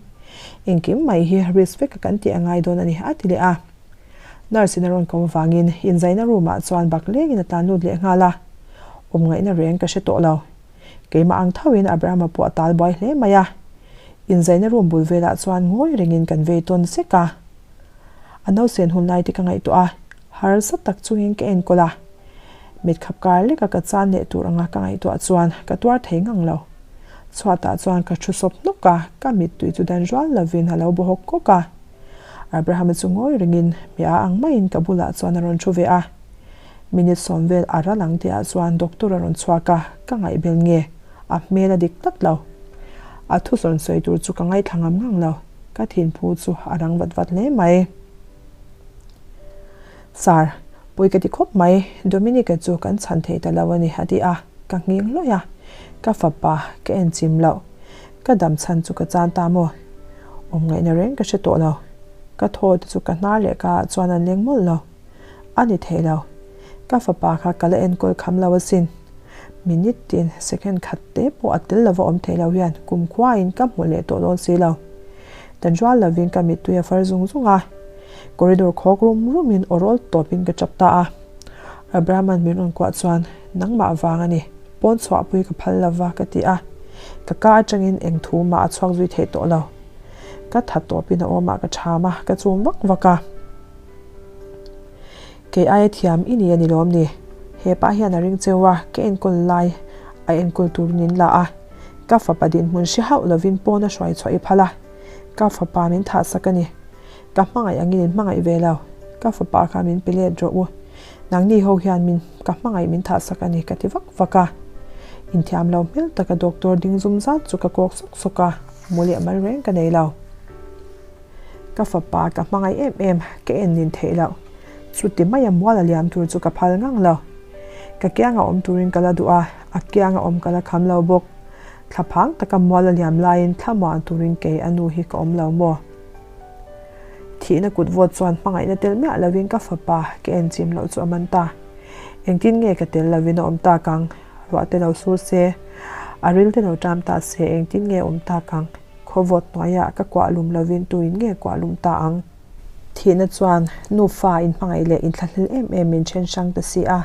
Engkim mai hi risk vek a kan tih a ngai dawn a ni a ti leh a. Nurse in a rawn ko avangin inzaina room ah chuan bak lengin a tlan lut leh nghal a, awm ngaihna reng ka hre tawh lo. Keimah ang thoin Abraham-a pawh a tal buai hle mai a, inzaina room bul velah chuan ngawi rengin kan vei tawn sek a. A nausen hun lai te ka ngaihtuah a, harsa tak chungin ka enkawl a. Mitkhap kar leka ka chan leh tur anga ka ngaihtuah chuan ka tuar thei ngang lo. Chhuatah chuan ka thu sawp hnawk a, ka mittui chu dan rual lovin a lo baw hawk hawk a. Abraham-a chu ngawi ringin mi a ang maiin ka bulah chuan a rawn thu ve a. Minute sawm vel a ral ang tihah chuan doctor a rawn chhuak a, ka ngaihbel nge? A hmel a dik tlat lo. A thusawn sawi tur chu ka ngaithla ngam ngang lo, ka thinphu chu a rang vat vat hle mai. Sir, pawi ka ti khawp mai, Dominic-a chu kan chhan thei ta lo a ni, a ti a, ka nghing hlawih a, ka fapa ka en chim loh. Ka dam chhan chu ka chan ta maw? Awm ngaihna reng ka hre tawh lo. Ka thaw te chu ka hnar leh ka ah chuan an leng mawlh lo. A ni thei lo. Ka fapa kha ka la enkawl kham lo asin. Minute tin second khat te pawh a tel lova awm thei lo hian kumkhuain ka hmu leh tawh dawn si lo. Dan rual lovin ka mittui a far zung zung a. Corridor khawk rum rumin aw rawl tawpin ka tap ta a. Abraham-a'n min rawn kuah chuan nangmah vang a ni. Pawn chhuahpui ka phal lo va ka ti a, ka ka atangin eng thu mah a chhuak zui theih tawh lo. Ka tha tawpin a awmah ka cham a, ka chum vak vak a. Kei aia thiam i ni a ni lawm ni? He pa hian a ring cheu a, ka enkawl lai a enkawl turin in la a. Ka fapa dinhmun hre hauh lovin pawn a hruai chhuah i phal a, ka fapa min thahsak a ni. Ka hmangaih angin in hmangaih ve lo. Ka fapa kha min pe let rawh u. Nangni ho hian min ka hmangaih min thah sak a ni ka ti vak vak a. Inthiam lo hmel taka doctor ding zum zat chu ka kawk sawk sawk a, mu leh mal reng ka nei lo. Ka fapa ka hmangaih em em, ka en nin theih loh. Chuti maia mual a liam tur chu ka phal ngang lo. Ka kianga awm turin ka la duh a, a kianga awm ka la kham lo bawk. Thlaphang taka mual a liam laiin thlamuan turin kei a nu hi ka awm lo maw? Thihna kut vawt chuan hmangaihna tel miah lovin ka fapa ka en chim loh chu a man ta. Engtin nge ka tel lovin a awm tak ang? Ruah te lo sur se, a ril te lo ṭam ta se engtin nge a awm tak ang? Khawvawt hnuaiah ka kuah lum lovin tuin nge kuah lum ta ang? Thihna chuan nufa inhmangaih leh inthlahlel em em min then hrang ta si a.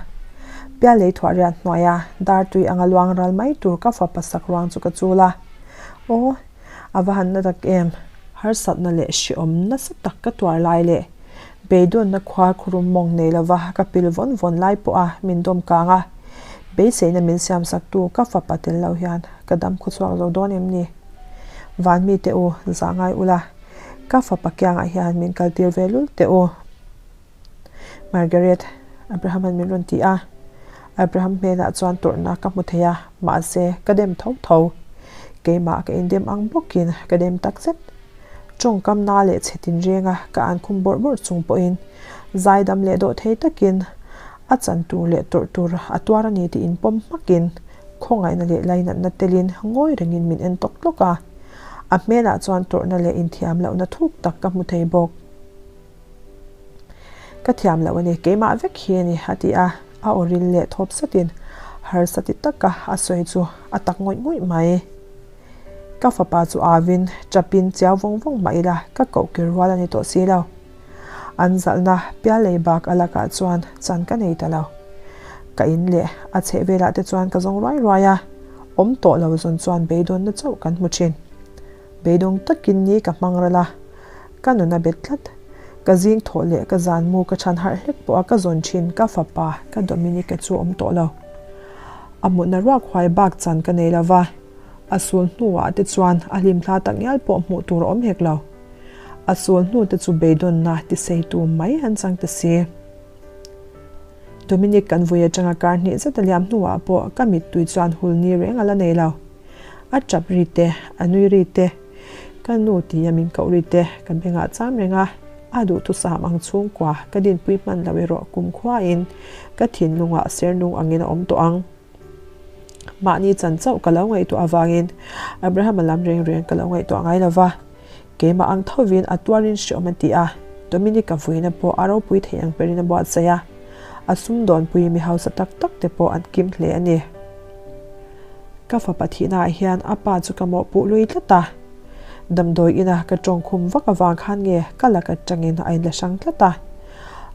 Pialei thuah riat hnuaia dar tui anga luang ral mai tur ka fapa sak ruang chu ka chul a. Aw, a va han na tak em! Harsatna leh hrehawm nasa tak ka tuar lai leh beidawnna khuar khurum mawng nei lova ka pil vawn vawn lai pawha min dawm kang a, beiseina min siamsaktu ka fapa tel lo hian ka dam khawchhuak zo dawn em ni? Van mite u, zah ngai ula, ka fapa kiangah hian min kaltir ve lul teh u. Margaret, Abraham-a'n min rawn ti a. Abraham hmelah chuan tawrhna ka hmu thei a, mahse ka dem tho tho. Keimah ka indem ang bawkin ka dem takzet. Tawngkam na leh chhe tinrenga ka an khum bawrh bawrh chung pawhin zaidam leh dawh thei takin a chan tur leh tawrh tur a tuar a ni tih inpawm hmakin Khawngaihna leh lainatna telin ngawi rengin min en tawk tlawk a, a hmelah chuan tawrhna leh inthiam lohna thuk tak ka hmu thei bawk. Ka thiam loh a ni, keimah vek hi a ni, a ti a, a aw ril leh thawp satin harsa ti taka a sawi chu a tak ngawih ngawih mai. Ka fapa chu avin, chapin chiau vawng vawng mah ila ka koh kir rual a ni tawh si lo. An zalhna pialei bak a lakah chuan chan ka nei ta lo. Ka in leh a chheh velah te chuan ka zawng ruai ruai a, awm tawh lo zawn chuan beidawnna chauh kan hmu thin. Beidawng takin ni ka hmang ral a, ka nun a bet tlat. Ka zing thawh leh ka zan mu ka chhan harh hlek pawh a ka zawn thin ka fapa ka Dominic-a chu awm tawh lo. A mutna ruak huai bak chan ka nei lo va, a sul hnuah te chuan a hlimthla tak ngial pawh hmuh tur a awm hek lo. A sul hnu te chu beidawnna tiseitu mai an chang ta si. Dominic kan vui atanga kar hnih zet a liam hnuah pawh ka mittui chuan hul ni reng a la nei lo. A tap ri te, a nui ri te, ka nu tia min koh ri te ka bengah cham reng a, a duhthusam ang chhungkua ka dinpui hman lo erawh kumkhuain ka thinlungah sernung angin a awm tawh ang. Mahni chan chauh ka lo ngaihtuah avangin Abraham-a lam reng reng ka lo ngaihtuah ngai lo va, keimah ang thovin a tuarin hreawm a ti a, Dominic-a vuina pawh a ropui thei ang perin a buatsaih a, a sumdawnpui mi hausa tak tak te pawh an kim hle a ni. Ka fapa thihnaah hian a pa chu ka mawhpuh lui tlat a, damdawi ina ka tawngkhum vak avang khan nge ka lak atangin a inla hrang tlat a,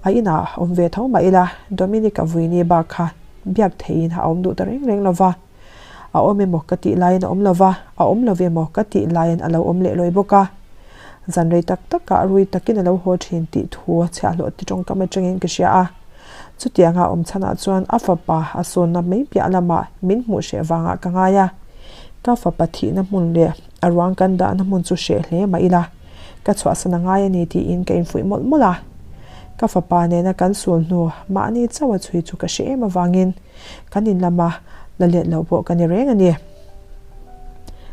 a inah awm ve tho mah ila Dominic-a vuini bak kha Biak theihin a awm duh ta reng reng lo va, a awm emaw ka tih laiin a awm lo va, a awm lo emaw ka tih laiin a lo awm leh lawi bawk a. Zan rei tak takah rui takin a lo haw thin tih thu chhiahhlawh ti tawngkam atangin ka hria a. Chutianga awm chhanah chuan a fapa a sawnna mai piah lamah min hmuh hreh vangah ka ngai a. Ka fapa thihna hmun leh a ruang kan dahna hmun chu hreh hle mah ila, ka chhuahsan a ngai a ni tiin ka infuih mawlh mawlh a. Ka fapa nena kan sul hnu mahni chauh a chhui chu ka hre em avangin kan in lama la let lo pawh ka ni reng a ni.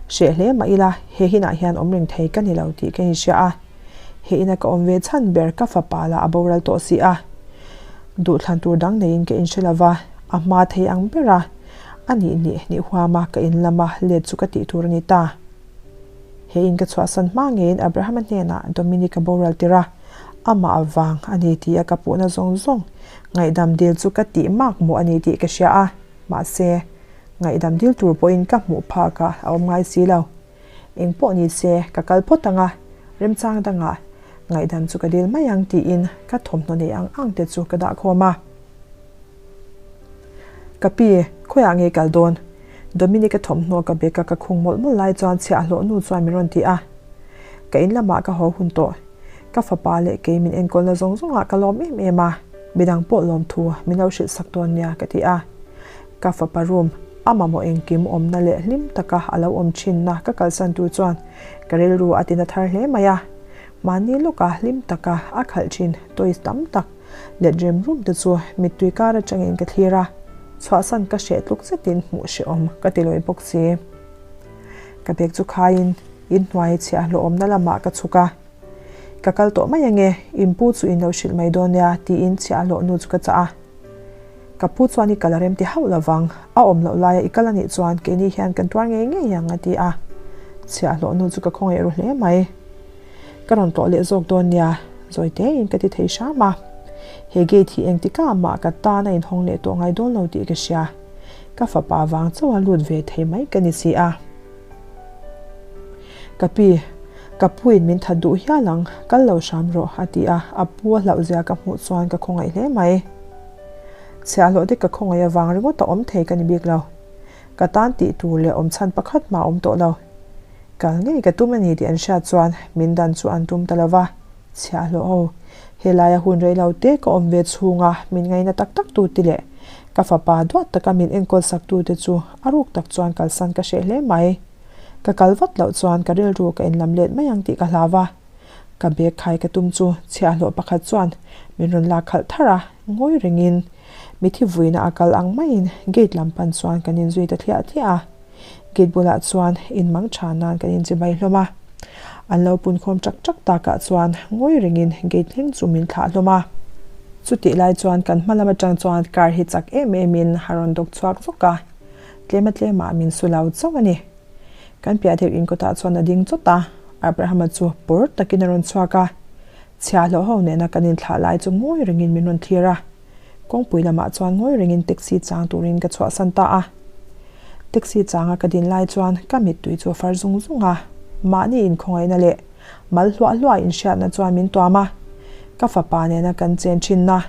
Hreh hle mah ila he hinah hian awm reng thei ka ni lo tih ka inhria a, he ina ka awm ve chhan ber ka fapa lah a boral tawh si a, duhthlan tur dang neiin ka inhre lo va, a hma thei ang bera a nih nih nih huama ka in lama let chu ka tih tur a ni ta. He in ka chhuahsan hma ngeiin Abraham-a hnenah Dominic-a boral tir a, amah avang a ni tih a ka puhna zawng zawng ngaihdam dil chu ka tih mak mawh a ni tih ka hria a, mahse, ngaihdam dil tur pawhin ka hmuh phak a a awm ngai si lo. Eng pawh ni se, ka kal phawt ang a, remchang dangah ngaihdam chu ka dil mai ang tiin ka thawmhnaw nei ang ang te chu ka dah khawm a. Ka pi, khawiah nge kal dawn? Dominic-a thawmhnaw ka bag a ka khung mawlh mawlh lai chuan chhiahhlawh nu chuan min rawn ti a. Ka in lamah ka haw hun tawh. Ka fapa leh kei min enkawlna zawng zawngah ka lawm em em a, midang pawh lawmthu min lo hrilh sak dawn nia ka ti a. Ka fapa room, a mamawh engkim awmna leh hlim taka a lo awm thinna ka kalsan tur chuan ka rilru a tina thar hle mai a. Mahni lawka hlim taka a khalh thin toys tam tak let rem rum te chu mittui kar atangin ka thlir a, chhuahsan ka hreh tluk zetin hmuh hrehawm ka ti lawi bawk si. Ka bag chu khaiin inhnuai chhiahhlawh awmna lamah ka chhuk a, Ka kal tawh mai ange, in pu chu in lo hrilh mai dawn nia tiin chhiahhlawh nu chu ka chah a. Ka pu chuan i kal a rem ti hauh lovang, a awm loh laia i kal anih chuan keini hian kan tuar ngei ngei ang a ti a. Chhiahhlawh nu chu ka khawngaih ru hle mai. Ka rawn tlawh leh zawk dawn nia, zawi tein ka ti thei hram a. He gate hi engtikah mah ka tan a inhawng leh tawh ngai dawn lo tih ka hria. Ka fapa vang chauha lut ve thei mai ka ni si a. Ka pi, ka puin min that duh hial ang, kal lo hram rawh, a ti a, a pu a hlauh zia ka hmuh chuan ka khawngaih hle mai. Chhiahhlawh te ka khawngaih avang ringawt a awm thei ka ni bik lo. Ka tan tih tur leh awm chhan pakhat mah a awm tawh lo. Kal ngei ka tum a ni tih an hriat chuan min dan chu an tum ta lo va, Chhiahhlawh ho, helaia hun rei lo te ka awm ve chhunga min ngaina tak tak tu te leh ka fapa duat taka min enkawl sak tu te chu a ruk tak chuan kalsan ka hreh hle mai. Ka kal vat loh chuan ka rilru ka inlam let mai ang tih ka hlau a. Ka bag khai ka tum chu chhiahhlawh pakhat chuan min rawn lak khalh thar a, ngawi rengin mithi vuina a kal ang maiin gate lam pan chuan kan inzui ta thliah thliah a. Gate bulah chuan in mang tha nan kan inchibai hlawm a. An lo punkhawm ṭak ṭak takah chuan ngawi rengin gate thleng chu min thlah hlawm a. Chutih lai chuan kan hma lam aṭang chuan car hi chak em emin a rawn dawk chhuak vawk a, tlema tlemah min su lo chauh a ni. Kan piah deuh in kawtah chuan a ding chawt a, Abraham-a chu pawr takin a rawn chhuak a. Chhiahhlawh ho nena kan inthlah lai chu ngawi rengin min rawn thlir a. Kawngpui lamah chuan ngawi rengin taxi chang turin ka chhuahsan ta a. Taxi changa ka din lai chuan ka mittui chu a far zung zung a, mahni inkhawngaihna leh mal hluah hluah inhriatna chuan min tuam a. Ka fapa nena kan chen thinna,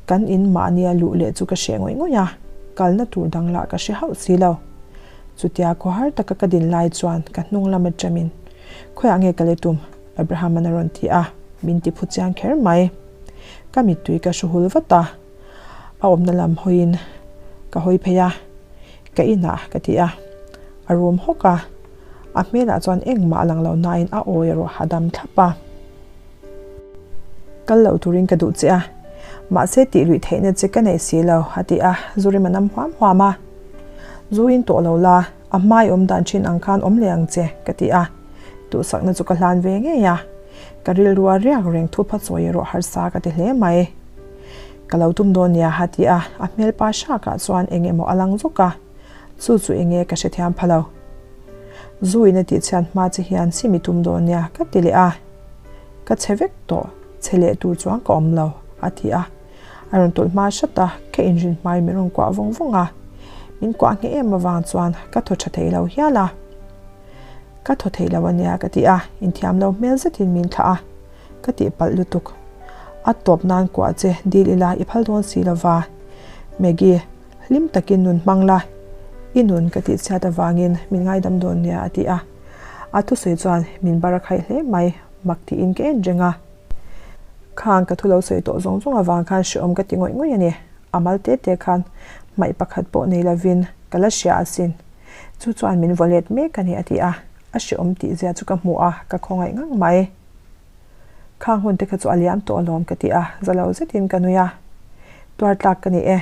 kan in mahnia luh leh chu ka hreh ngawih ngawih a, kalna tur dang lah ka hre hauh si lo. Chutia khawhar taka ka din lai chuan ka hnung lam aṭamin, Khawiah nge ka le tum? Abraham-an a rawn ti a, min ti phu chiang kher mai. Ka mittui ka hru hul vat a, a awmna lam hawiin ka hawi phei a, ka inah ka ti a, a rum hawk a, a hmelah chuan engmah a lang lo nain a awi erawh a dam thlap a. Kal loh turin ka duh che a, mahse tih luih theihna che ka nei si lo, a ti a, zu rim a nam huam huam a. Zu in tawh lo la, a hmai awm dan thin ang khan awm leh ang che, ka ti a, duhsakna chu ka hlan ve ngei a. Ka rilru a riak reng thu pha chawi erawh harsa ka ti hle mai. Ka lo tum dawn nia a ti a, a hmelpa hrakah chuan eng emaw a lang zawk a, chu chu eng nge ka hrethiam pha lo. Zu in a tih chhiat hma che hian sim i tum dawn nia ka ti leh a, ka chhe vek tawh, chhe leh tur chuan ka awm lo a ti a, a rawn tawlh hma hrat a, ka inrin hmai min rawn kuah vawng vawng a, min kuah ngheh em avang chuan ka thaw tha thei lo hial a. Ka thaw thei lo ania ka ti a, inthiam lo hmel zetin min thlah a, ka tih palh lutuk. A tawp nan kuah che dil ila i phal dawn si lova. Maggie, hlim takin nun hmang la, i nun ka tih chhiat avangin min ngaidam dawn nia a ti a. A thusawi chuan min bar a khaih hle mai, mak tiin ka en reng a. Khang ka thu lo sawi tawh zawng zawng avang khan hrehawm ka ti ngawih ngawih a ni. A mal te te khan hmaih pakhat pawh nei lovin ka la hria asin. Chu chuan min vaw let mek a ni a ti a, a hrehawm tih zia chu ka hmu a, ka khawngaih ngang mai. Khang hun te kha chu a liam tawh alawm ka ti a, za lo zetin ka nui a. Tuar tlak ka ni e,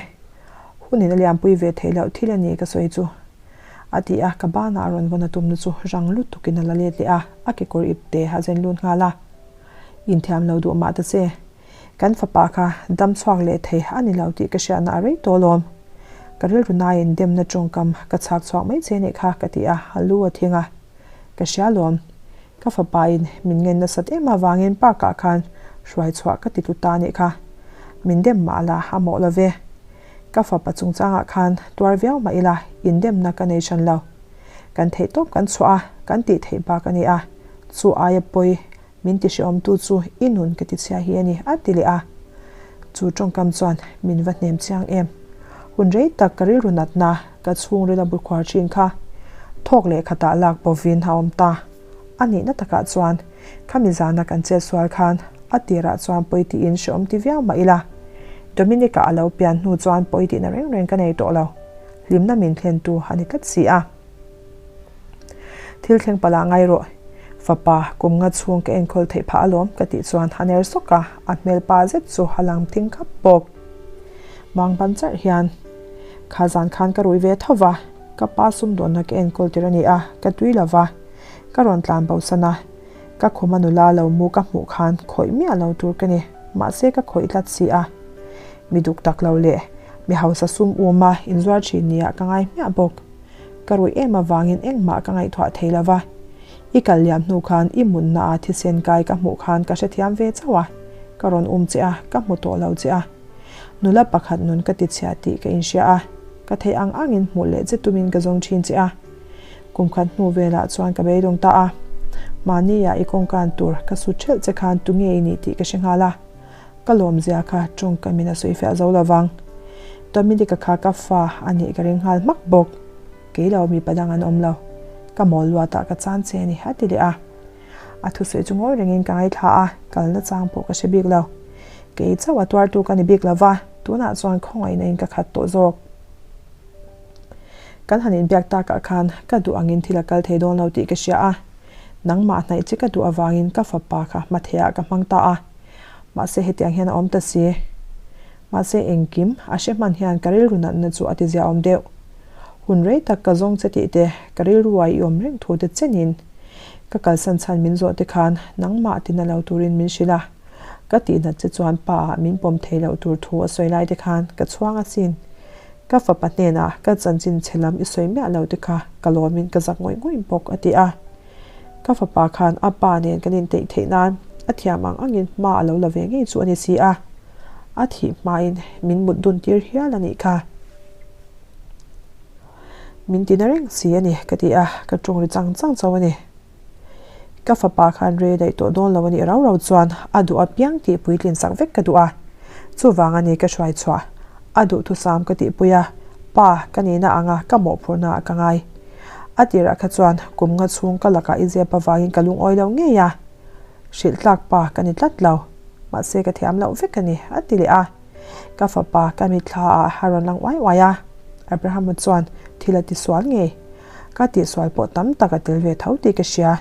hunin a liampui ve theih loh thil a ni ka sawi chu a ti a, ka banah a rawn vawn a tumna chu rang lutukin a la let leh a, a kekawr ip te a zen lut nghal a. Inthiam lo duh mah ta che. Kan fapa kha dam chhuak leh thei a ni lo tih ka hriatna a rei tawh alawm. Ka rilru naiin demna tawngkam ka chhak chhuak mai che nih kha ka ti a, a lu a thing a. Ka hria alawm. Ka fapain min ngen nasat em avangin park ah khan hruai chhuah ka ti tlu ta nih kha. Min dem mah la a mawh lo ve. Ka fapa chungchangah khan tuar viau mah ila indemna ka nei hran lo. Kan theih tawp kan chhuah a, kan tih theih bak a ni a. Chu aia pawi Min ti hrehawmtu chu i nun ka ti chhia hi a ni, a ti leh a. Chu tawngkam chuan min va hnem chiang em. Hun rei tak ka rilru natna ka chhungril a bu khuar thin kha thawk leh khatah lak bovin a awm ta. A nihna takah chuan khami zana kan chet sual khan a tirah chuan pawi tiin hrehawm ti viau mah ila. Dominic-a a lo pian hnu chuan pawi tihna reng reng ka nei tawh lo. Hlimna min thlentu a ni tlat si a. Thil thleng pala ngai rawh. Fapa, kum nga chhung ka enkawl theih phah alawm ka tih chuan a ner sawk a, a hmel pa zet chu a lang thing khap bawk. Mang ban charh hian, Kha zan khan ka rui ve tho va, ka pa sumdawnna ka enkawl tir a ni a, ka tui lo va, ka rawn tlan bosan a, ka khuma nula lo mu ka hmuh khan khawih miah lo tur ka ni, mahse ka khawih tlat si a. Mi duk tak lo leh mi hausa sum uma inzuar thin nia ka ngai hmiah bawk. Ka ruih em avangin engmah ka ngaihtuah thei lo va, i kal liam hnu khan i munna a thisen kai ka hmuh khan ka hrethiam ve chauh a, ka rawn um che a, ka hmu tawh lo che a. Nula pakhat nun ka ti chhia tih ka inhria a, ka theih ang angin hmuh leh che tumin ka zawng thin che a. Kum khat hnu velah chuan ka beidawng ta a, mahnia i kawngkan tur ka su thelh che khan tunge i nih tih ka hre nghal a. Ka lawmzia kha tawngkamin a sawi fiah zo lovang. Dominica kha ka fa a nih ka ring nghal hmak bawk. Kei lo mipa dang an awm lo. Ka mawl luatah ka chan che a ni, a ti leh a. A thusawi chu ngawi rengin ka ngaithla a, kalna chang pawh ka hre bik lo. Kei chauh a tuartu ka ni bik lo va, tunah chuan khawngaihna in ka khat tawh zawk. Kan han inbiak takah khan ka duh angin thil a kal thei dawn lo tih ka hria a. Nangmah hnaih che ka duh avangin ka fapa kha hmathehah ka hmang ta a. Mahse hetiang hian a awm ta si. Mahse engkim a hre hman hian ka rilru natna chu a ti ziaawm deuh. Hun rei tak ka zawng che tih te, ka rilru a i awm reng thu te chenin ka kalsan chhan min zawh te khan nangmah tina lo turin min hrilh a. Ka tihnat che chuan pa ah min pawm thei loh tur thu a sawi lai te khan ka chhuang asin. Ka fapa hnenah ka chanchin chhe lam i sawi miah lo te kha ka lawmin ka zak ngawih ngawih bawk a ti a. Ka fapa khan a pa nen kan inteih theih nan a thiam ang angin hma a lo la ve ngei chu a ni si a, a thih hmain min mut dun tir hial a nih kha. Min tina reng si a ni ka ti a, ka ṭawng ri chang chang chauh a ni. Ka fapa khan rei daih tawh dawn lo a nih rau rau chuan a duh apiang tih puitlin sak vek ka duh a, chuvang a ni ka hruai chhuah. A duhthusam ka tihpui a, pa ka nihna anga ka mawhphurhna ah ka ngai. A tirah kha chuan kum nga chhung ka lakah i zep avangin ka lungawi lo ngei a, hrilh tlak pa ka ni tlat lo. Mahse ka thiam loh vek a ni, a ti leh a. Ka fapa ka mitthla ah a rawn lang uai uai a, Abraham-a chuan thil a tisual ngei. Ka tihsual pawh tam tak a tel ve tho tih ka hria.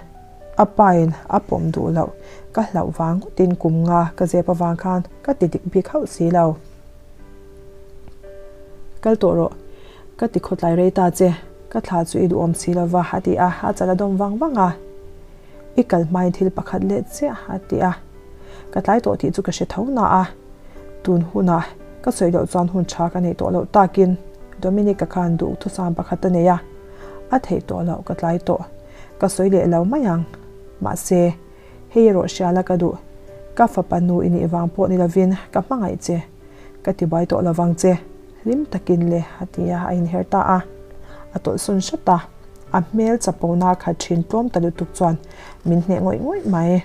A pain a pawm duh loh ka hlauh vang ngawtin kum nga ka zep avang khan ka ti dik bik hauh si lo. Kal tawh rawh, ka ti khawtlai rei ta che, ka thla chu i duhawm si lo va, a ti a, a chal a dawm vang vang a. I kal hmain thil pakhat leh chiah, a ti a. Ka tlai tawh tih chu ka hre tho na a, tun hunah ka sawi loh chuan hun tha ka neih tawh loh takin Dominic-a khan duh thusam pakhat a nei a, a theih tawh loh ka tlai tawh, ka sawi leh lo mai ang. Mahse, hei erawh hriala ka duh, ka fapa nu i nih vang pawh ni lovin ka hmangaih che. Ka ti buai tawh lovang che, hlim takin le a ti a, a inher ta a. A tawlhsawn hrat a, a hmel chapona khat thin tlawm ta lutuk chuan min hneh ngawih ngawih mai.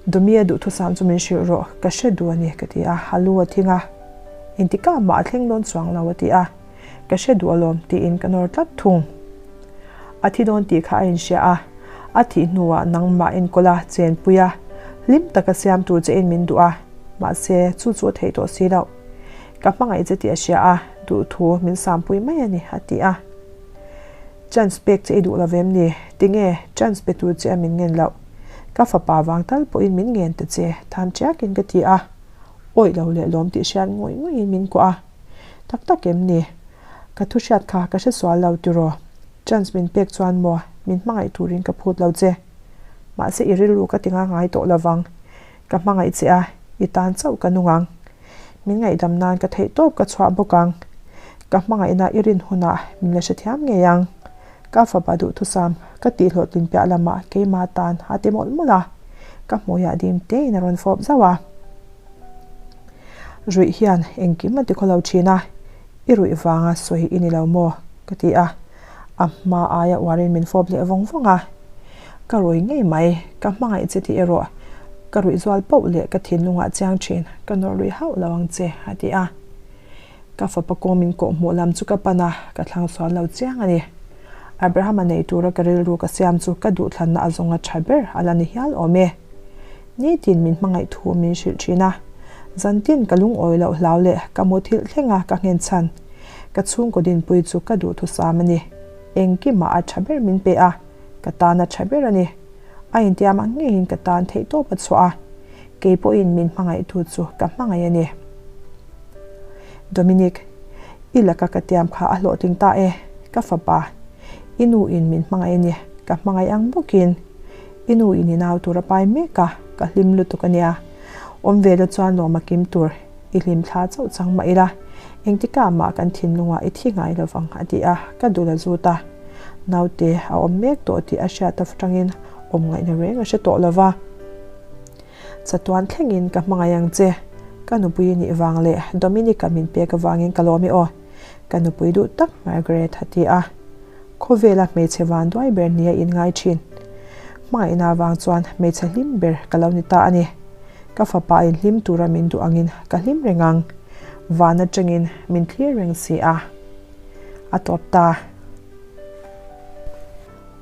Dumia duhthusam chu min hrilh rawh, ka hre duh a ni ka ti a, a lu a thing a. Engtikah mah a thleng dawn chuang lo a ti a, ka hre duh alawm tiin ka nawr tlat thung. A thi dawn tih kha a inhria a, a thih hnuah nangmah enkawl a, chenpui a, hlim taka siam tur chein min duh a, mahse chu chu a theih tawh si loh. Ka hmangaih che tih a hria a, duhthu min sampui mai a ni, a ti a. Chance pek che i duh lo vem ni? Tinge chance pe tur che a min ngen loh? Ka fapa vang tal pawhin min ngen ta che, tham chiakin ka ti a. Awih lo leh lawm tih hriat ngawih ngawihin min kuah a. Tak tak em ni? Ka thu hriat kha ka hre sual lo tiraw? Chance min pek chuan maw min hmangaih turin ka phut lo che. Mahse i rilru ka ti nga ngai tawh lovang. Ka hmangaih che a, i tan chauh ka nung ang. Min ngaihdam nan ka theih tawp ka chhuah bawk ang. Ka hmangaihna i rin hunah min la hrethiam ngei ang. Ka fapa duhthusam ka tihhlawhtlin piah lamah keimah tan a ti mawlh mawlh a. Ka hmuiah dim tein a rawn fawp zauh a. Ruih hian engkim a ti khaw lo thin a, i ruih vanga sawi i ni lo maw? ka ti a, a hma aia uarin min fawp leh vawng vawng a. Ka rui ngei mai, ka hmangaih che tih erawh ka ruih zual poh leh ka thinlungah chiang thin, ka nawr lui hauh lo ang che, a ti a. Ka fapa kawng min kawh hmuh lam chu ka pan a, ka thlang sual lo chiang a ni. Abraham-a nei tura ka rilru ka siam chu ka duhthlanna a zawnga tha ber a la ni hial awm e. Nitin min hmangaih thu min hrilh thin a, zantin ka lungawi loh hlau leh ka muthilh thlenga ka nghen chhan. Ka chhungkaw dinpui chu ka duhthusam a ni. Engkimah a tha ber min pe a, ka tan a tha ber a ni. A intiam ang ngeiin ka tan theihtawp a chhuah a, kei pawhin min hmangaihtu chu ka hmangaih a ni. Dominic, i laka ka tiam kha a hlawhtling ta e, ka fapa. I nu in min hmangaih a ni, ka hmangaih ang bawkin. I nu in i nau tur a pai mek a, ka hlim lutuk a nia. Awm ve la chuan lawm a kim tur, i hlim thla chauh chang mah ila, engtikah mah kan thinlungah i thi ngai lo vang a ti a, ka dul a zut a. Naute a awm mek tawh tih a hriat atangin awm ngaihna reng a hre tawh lo va. Chatuan thlengin ka hmangaih ang che, ka nupui i nih vang leh Dominic-a min pek avangin ka lawm i aw, ka nupui duh tak Margaret a ti a. Khawvela hmeichhe van duai ber nia inngai thin. Hmangaihna avang chuan hmeichhe hlim ber ka lo ni ta a ni. Ka fapa in hlim tura min duh angin ka hlim reng ang. Van atangin min thlir reng si a. A tawp ta.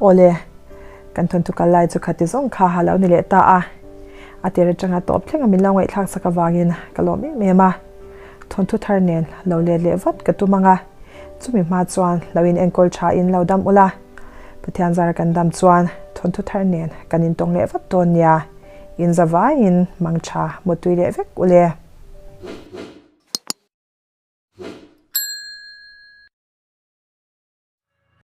Awle, kan thawnthu kal lai chu khati zawng kha ha lo ni leh ta a. A tir atanga tawp thleng a min lo ngaihthlak sak avangin ka lawm em em a. Thawnthu thar nen lo let leh vat ka tum ang a, chumi hma chuan lo in enkawl tha in lo dam ula, Pathian zara kan dam chuan thawnthu thar nen kan intawng leh vat dawn nia, in za vaiin mang tha mutui leh vek ule.